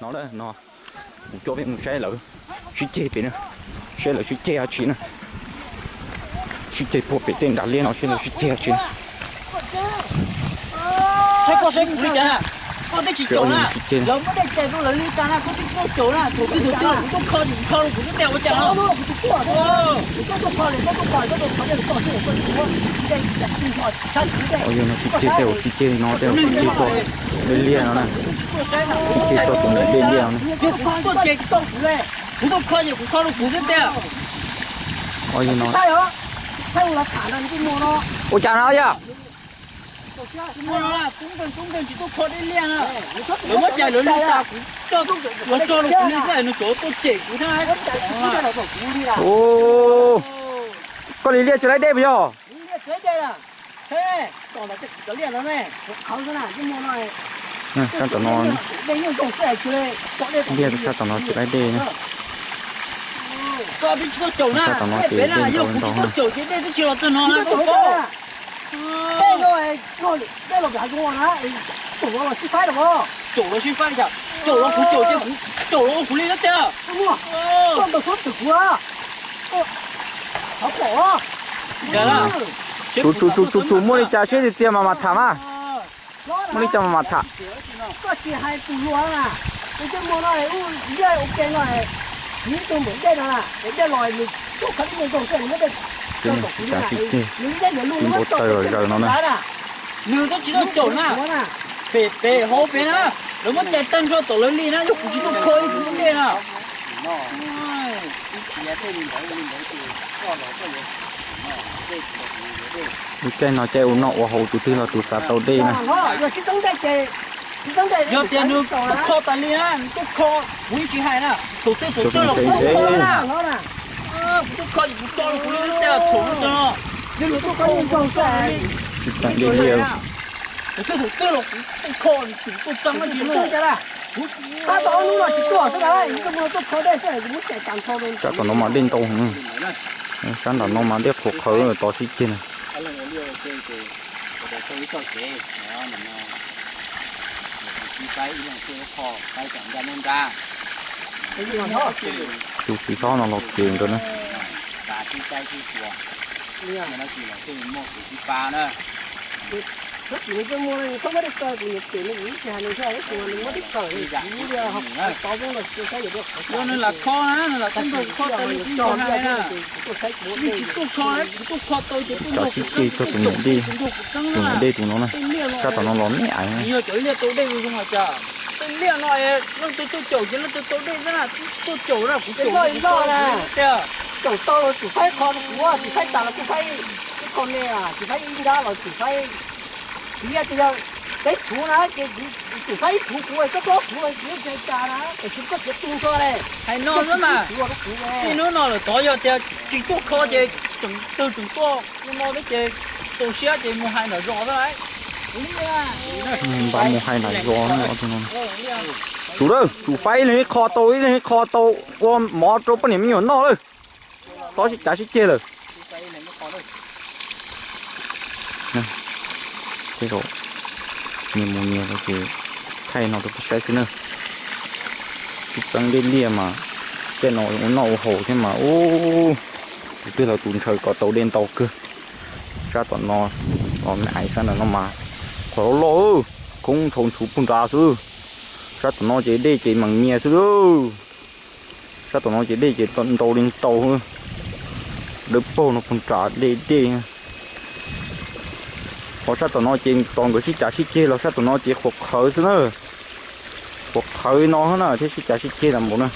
No, no, kuv coj peb mus saib lawv sib ceg pem na, saib lawv sib ceg dab tsi na, sib ceg puag pem tej nram liaj no saib lawv sib ceg dab tsi. Saib koj saib kuv li cas na, koj twb tsis caum na, lawv muab dej cais rau lawv li cas na, koj twb tsis caum na, thaum twg thaum twg los kuv tuaj kho ces kuv kho los kuv twb tias ua cas no. Yog no sib ceg tej zaum sib ceg li no tej zaum sib ceg txog dej liaj no na, sib ceg txog tus niam dej liaj no na. Kuv tuaj ces kuv tau kuv le, kuv tuaj kho ces kuv kho rau kuv xwb tiag. Ua cas no yog? Tub nkeeg tub nkeeg tsis tuaj kho dej liaj na, lawv muab cais lawv li cas kuv coj los tso rau kuv li xwb, nws tseem tuaj cem kuv thiab. Koj li liaj tsis laib dej puas yog? Sab tom no, liaj sab tom no tsis laib dej na. Koj twb tsis tuaj caum na, sab tom no ces dej ntau ntau na. Dej no, dej los pem hav zoov na, caum los sib faib los, caum los sib faib cas, caum los kuv caum ces kuv caum los ua kuv li xwb tiag. Koj ntau xub twm kuv a. Tsum tsum tsum tsum, muaj li cas seb txias txias mas mam tham mas. Muaj li cas mas mam tham. Koj tsis hais tus luag na, tus twg muag no, ub, liaj ua ke no, nws ib tug npaum dej no na, es dej los nws tuaj kho ib nyuag nkaus xwb, nws muab dej tso tom kuv li na, nws ib dej ntawd lug nws muab tso tom kuv li na. Nws twb tsis tuaj caum na, pem pem hauv pem na, lawv muab cais tag nrho tom lawv li na, yog kuv tsis tuaj kho ib tug dej na. Lub caij no caij ua noj ua haus tus twg los tus xav tau dej na. Yog tias nws tuaj kho tas li na, nws tuaj kho, kuv yeej tsis hais na, thaum twg thaum twg los kuv tuaj kho na. Kuv tuaj kho ces kuv tso rau kuv li lub teb txhuam lub teb no. Tsis tseem dej liaj. Thaum twg thaum twg los kuv tuaj kho, nws tseem tuaj txeeb dab tsi no. Sab tom no mas dej ntau heev. Sab nram no mas dej qhuav qhawv tod sib ceg na. Tus txiv hlob no los kev nkawd na. Nws lam kho na, nws lam tub nrog kho tas li twb tsis hais na. Yeej tsis tuaj kho na, kuv tuaj kho tau ces tuaj nrog kuv txeeb, tuaj caum kuv ces nrog kuv txeeb na. Tus niam dej tus no na, sab tom no los me aiv. Yog cov liaj tau dej zoo zoo los cas, tej liaj no leej twg tuaj caum ces leej twg tau dej xwb na, tsis tuaj caum na, kuv caum kuv kho tiag. Caum tau los tsis faib kho rau kuv, tsis faib tas los kuj faib ib kho me, tsis faib ib nrab los tsis faib. Tsis yog tias yog peb puv na ces tsis faib ib puv kuv, koj txob kuv tsis ntshai cas na, tiam sis koj txiav tu nrho le. Hais no xwb mas, txij hnub no lawm tod yog tias tsis tuaj kho ces tseem twg tseem tuaj ua no thiab ces txaus siab ces mus hais nram zos xwb lauj. Npaj mus hais nram zos na. Tsum lawm, tsum faib ib leeg ib qho tau, ib leeg ib qho tau ua mov rau poj niam me nyuam noj lawm. Txhob sib cav sib ceg lawm. Tej zaum nyias mus nyias lawm ces thaij no rau peb saib xwb na. Sib txeeb dej liaj mas tej no ua noj ua haus thiab mas ub, tus twg los tus ntshaw kom tau dej ntau kawg. Sab tom no los me aiv, sab nram no mas qhuav loj loj, khoob ntshau ntshuv puag nrad xwb. Sab tom no ces dej ces meem nyias xwb. Sab tom no ces dej ces ntau li ntau, dawb paug no puag nram dej dej. Ho sab tom no ces tos nkawd sib cav sib ceg los sab tom no ces qhuav qhawv xwb na. Qhuav qhawv no na thiab sib cav sib ceg tas npaum na.